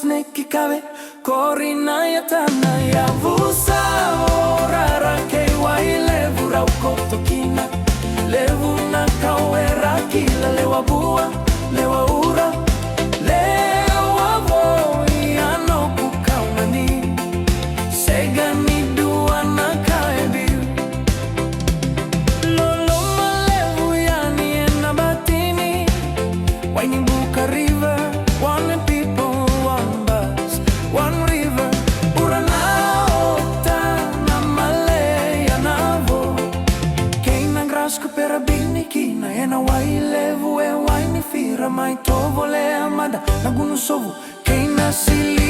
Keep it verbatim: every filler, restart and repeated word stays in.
Snake kave, kori na yatana, yavusa o rara kei wai levu rau koto kina. Levu na kau era kila, lewa bua, lewa ura, lewa vo, ia noqu kaunani. Sega ni dua na ka e biu. Loloma levu yani ena batini. Wainibuka River, one people, one bus, one river. Ura na ota, na maleya na vo. Kei na grass kupera bini kina ena wai levu, e wai ni fira mai tovolea mada na gunu sovu. Kei na sili